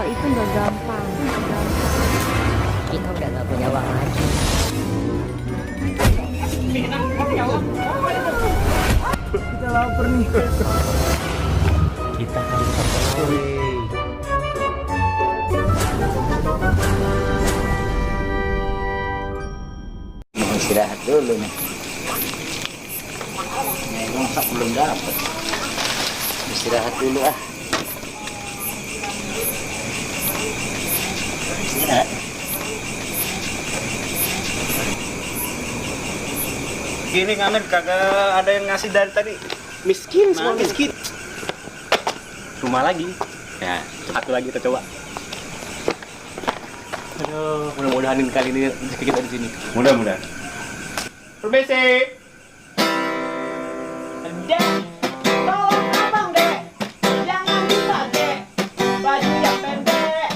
itu nggak gampang. Kita udah nggak punya uang lagi. Kita lapar nih. Kita harus berdoa. Mau istirahat dulu nih. Masak belum dapat. Istirahat dulu ah. Istirahat. Gini ngamen kagak ada yang ngasih dari tadi. Miskin, semua miskin. Rumah lagi. Ya, satu lagi kita coba. Aduh, mudah-mudahan kali ini rezeki kita di sini. Mudah-mudahan. Permisi. Dek, tolong abang dek, jangan bisa dek, baju yang pendek.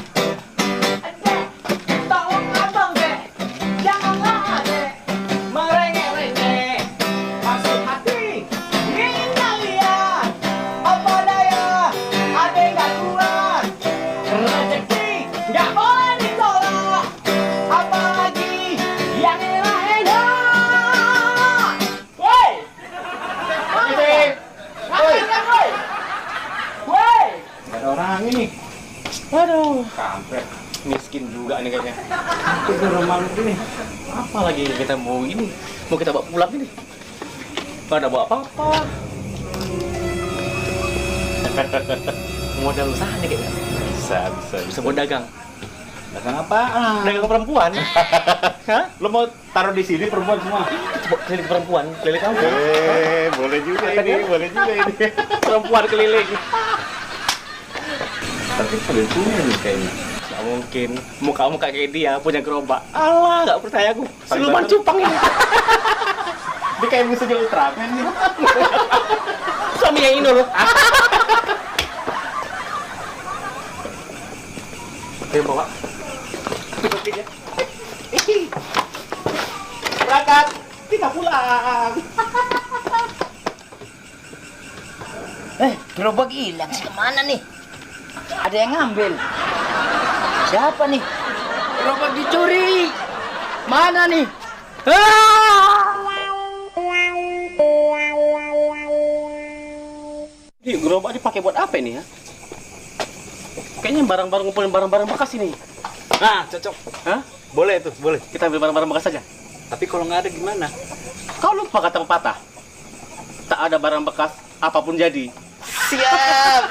Dek, tolong abang dek, janganlah dek, merengek-rengek. Masuk hati, ingin lihat, apa daya, ada nggak kuat. Rezeki nggak boleh ditolak, apalagi yang enak-enak. Woi! Gak ada orang ini. Aduh, kampret. Miskin juga nih kayaknya. Itu rumah ini. Apa lagi kita mau ini? Mau kita bawa pulang ini? Gak ada bawa apa-apa. Modal usahanya kayaknya. Bisa buat dagang. Dagang apaan? Dagang perempuan. Hah? Lo mau taruh di sini perempuan semua? Coba keliling perempuan, keliling kampung. Boleh juga ini, boleh juga ini. Perempuan keliling. Tapi pada punya nih kayaknya. Gak mungkin, muka-muka kayak dia punya gerobak. Alah, gak percaya aku. Siluman cupang ini. Dia kayak musuhnya Ultraman nih. Suami yang Inul. Ayo bawa. Sepertinya. Berangkat, kita pulang. Gerobak hilang sih, kemana nih? Ada yang ngambil. Siapa nih? Gerobak dicuri. Mana nih? Ini gerobak dipakai buat apa ini ya? Kayaknya barang-barang ngumpulin barang-barang bekas ini. Nah, cocok. Hah? Boleh tuh, boleh. Kita ambil barang-barang bekas saja. Tapi kalau nggak ada gimana? Kau lupa kata pepatah? Tak ada barang bekas, apapun jadi. Siap.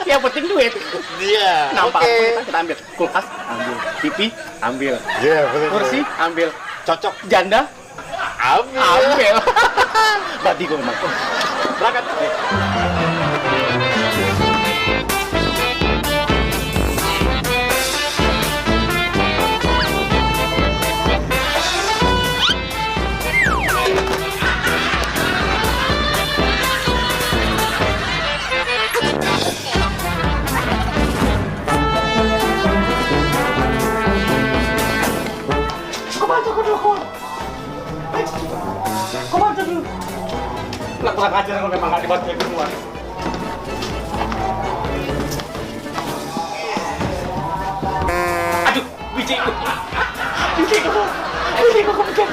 Yang penting duit. Dia. Nampak kita ambil. Kulkas, ambil. TV, ambil. Iya, boleh. Kursi, ambil. Cocok. Janda, Ambil. ambil. Berarti gue memang. Berangkat. Kurang ajar kalau memang nggak dibantuin duluan. Aduh, bijiku. Bijiku kepencet.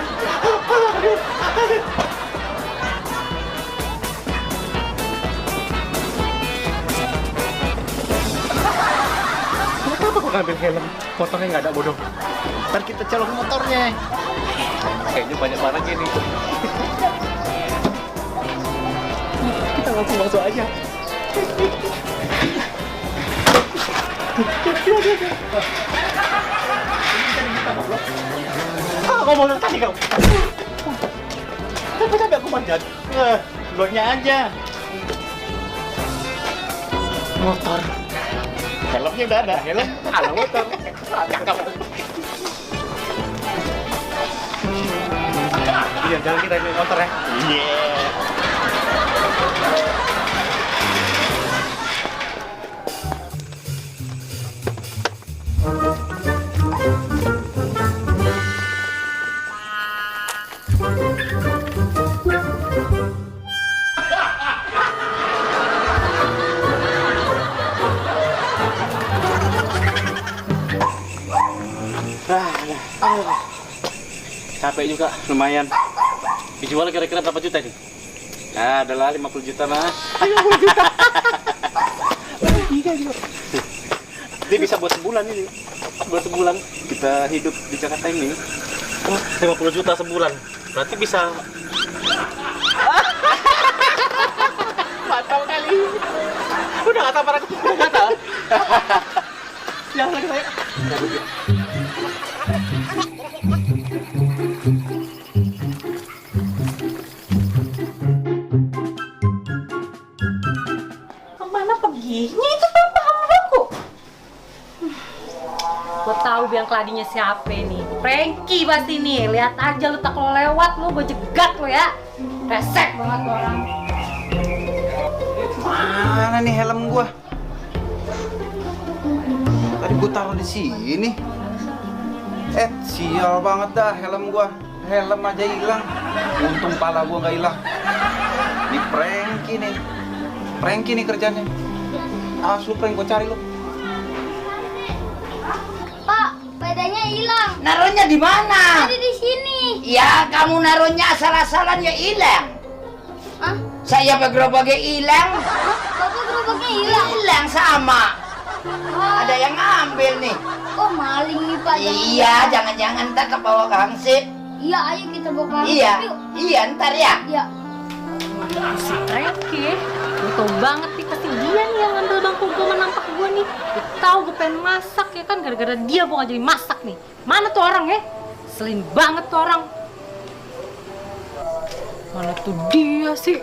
Kenapa kok ngambil helm? Motornya nggak ada, bodoh. Ntar kita colok motornya. Kayaknya banyak barang gini. Kita langsung masuk aja. Ngomong tadi kau. Capek-capek aku manjat. Dulunya aja. Motor. Helmnya udah ada. Helm, ala motor. Cakep. Iya, jalan kita ini motor ya. Iya. capek juga, lumayan. Dijual kira-kira berapa juta nih? Nah, adalah 50 juta mas. 50 juta. Dia bisa buat sebulan ini. Buat sebulan kita hidup di Jakarta ini. Oh, 50 juta sebulan. Berarti bisa. Mantap kali. Udah nggak sabar aku. Nggak tahu. Jangan lagi saya. Kemana perginya itu papa-papaku? Gue tahu biang keladinya siapa nih. Frankie pasti nih. Lihat aja lu tak kalau lewat lu gue jegat lu ya. Resek banget lu orang. Mana nih helm gua? Tadi gua taruh di sini. Sial banget dah helm gua. Helm aja hilang. Untung pala gua nggak hilang. Ini Frankie nih kerjanya. Awas lu Frank, gua cari lu. Pak, sepedanya hilang. Naruhnya di mana? Ada di sini. Ya, kamu naruhnya asal-asalan ya hilang. Hah? Saya gerobaknya hilang. Bapak gerobaknya hilang. Hilang sama. Oh, Ada yang ngambil nih. kok maling nih Pak? Iya, jangan-jangan ntar kebawa ke hansip. Iya, ayo kita bawa ke Iya, yuk. iya ntar ya. Iya. Si Frankie, gue tau banget nih pasti dia nih yang ngambil bangku gue menampak gue nih. Gue tau gue pengen masak ya kan gara-gara dia gue gak jadi masak nih. Mana tuh orang ya? Selin banget tuh orang. Mana tuh dia sih?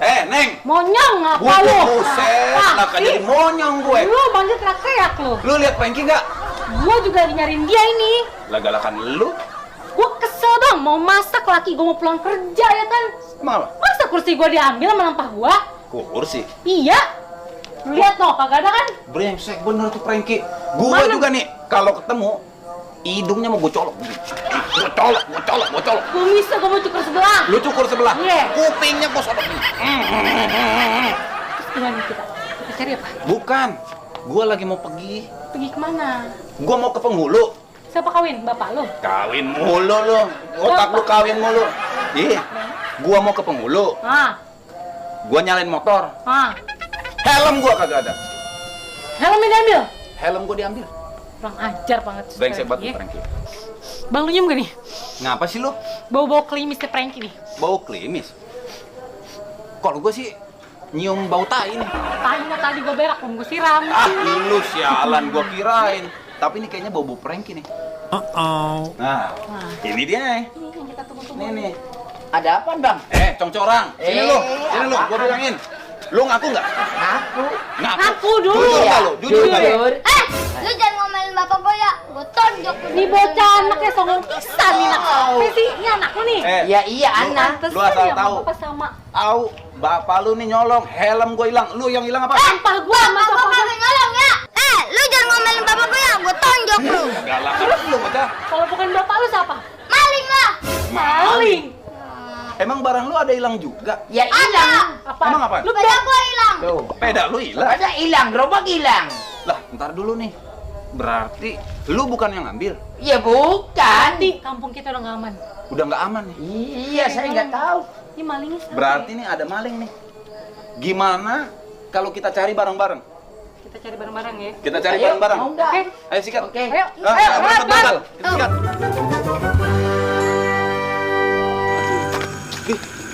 Neng! Monyong apa Buset, lu? buset, kenapa jadi monyong gue? Lu manjat teriak lu. Lu lihat Frankie nggak? Gue juga lagi nyariin dia ini. Lah-galakan lu? Gue kesel bang, mau masak laki gue mau pulang kerja ya kan. Malah Masa kursi gue diambil sama lampah gue? kursi. Iya. Lu lihat no, kagak ada kan? Brengsek bener tuh Frankie. Gua Mana? juga nih kalau ketemu hidungnya mau gue colok. Gue colok. Gue bisa, gue mau cukur sebelah. Lu cukur sebelah. Iya. Kupingnya gue sodok. Terus gimana kita? Kita cari apa? Bukan. Gua lagi mau pergi. Pergi kemana? Gua mau ke penghulu. Siapa kawin? Bapak lo? Kawin mulu lu. Otak lu kawin mulu. Iya. Gua mau ke penghulu. Ah, Gua nyalain motor. ah. Helm gua kagak ada. Helmnya diambil? Helm gua diambil. Kurang ajar banget. si Brengsek Frankie, banget ya. Frankie. Bang, lu nyium gak nih? Ngapa sih lu? Bau-bau klimisnya Frankie nih. Bau klimis. Kalau gua sih nyium bau tai nih. Tanya tadi gue berak, belum gue siram. Lu sialan gua kirain. Tapi ini kayaknya bau Frankie nih. Nah, ini dia nih. Ini yang kita tunggu-tunggu. Nih. Ada apa, Bang? Congcorang. Sini lu, gua apaan? bilangin. Lu ngaku nggak? Aku. Ngaku dulu. Jujur Iya, nggak lu? Jujur nggak lu? jujur. Lu jangan ngomelin bapak gue ya. Gue tonjok. Nih bocah anaknya songong pisan nih nak. Apa sih? Ini anak lu nih. Ya iya, anak. Pantesan lu asal ya, tahu. Bapak sama Au, bapak lu nih nyolong, helm gua hilang. Lu yang hilang apa? sampah gua sama Bapak sampah. kagak nyolong ya. Lu jangan ngomelin bapak gue ya. Gue tonjok lu. Galak terus lu bocah. Kalau bukan bapak lu siapa? Maling lah. Maling. Emang barang lu ada hilang juga? Ya hilang. Apa? Emang apa? Lu Sepeda gue hilang. Tuh, peda lu hilang. Ada hilang, gerobak hilang. Lah, ntar dulu nih. Berarti lu bukan yang ngambil. Ya bukan. Di kampung kita udah nggak aman. Udah nggak aman nih. Iya, saya nggak tahu. Ini malingnya siapa? Berarti nih ada maling nih. Gimana kalau kita cari bareng-bareng? Kita cari bareng-bareng ya. Kita cari Ayo, bareng-bareng. mau nggak? Oke. Ayo sikat. Oke. Ayo. Ayo, Ayo, berangkat. Kita sikat.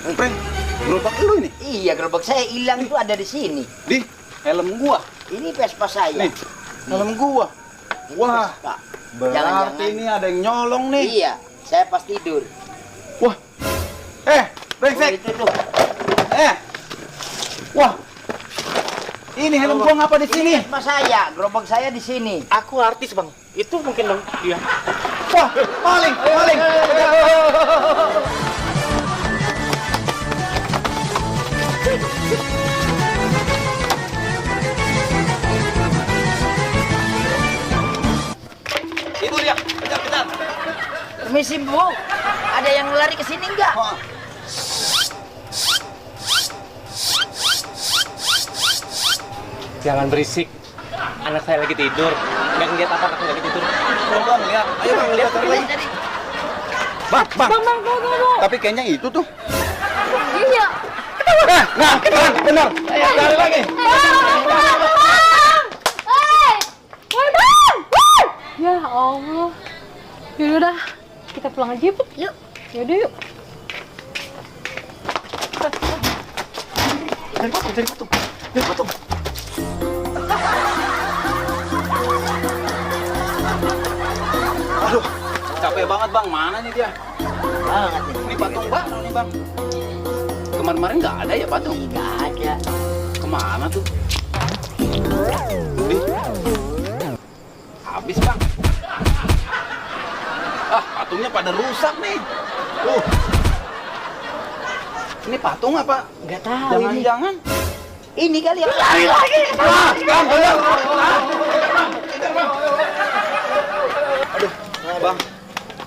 Frank, gerobak lu ini. Iya, gerobak saya hilang itu ada di sini. Di helm gua. Ini Vespa saya. Nih, helm gua. Ini Wah, Vespa. berarti Jangan-jangan. ini ada yang nyolong nih. Iya, saya pas tidur. Wah. Oh, Brengsek. itu tuh. Wah. Ini helm gua ngapa di sini? Ini Vespa saya, gerobak saya di sini. Aku artis bang. Itu mungkin dong dia. Wah, maling. Itu dia, kejar. Permisi, Bu. Ada yang lari ke sini enggak? Jangan berisik. Anak saya lagi tidur. Nggak ngeliat apa aku lagi tidur. Bang, lihat. Ayo bang, lihat Lihat lagi. tadi. Bang. Tunggu. Tapi kayaknya itu tuh. Iya. Nah, benar. Cari lagi. Hei. Woi, Bang! Woi! Ya Allah. Yaudah dah, kita pulang aja, Put. Yuk. Yaudah, yuk. Dari patung. Aduh, capek banget bang. Mana nih dia? Banget nih. Ini patung baru nih bang. Kemarin-kemarin nggak ada ya patung? Nggak ada. Kemana tuh? Ih, habis bang. Patungnya pada rusak nih. Ini patung apa? Nggak tahu ini. Jangan-jangan. Ini kali yang Bang, bener. Aduh, bang.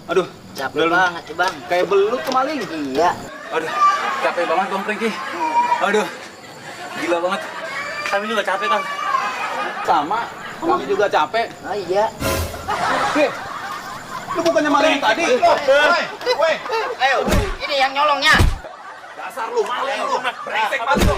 Aduh, capek udah lu- banget tuh bang. kayak belut kemaling. Iya. Aduh, capek banget bang Franky. Aduh, gila banget. Kami juga capek, Bang. Sama, kami juga capek. Oh iya. Hei, lu bukannya maling tadi? Woi, Ayo, ini yang nyolongnya. dasar lu maling lu. Brengsek banget lu.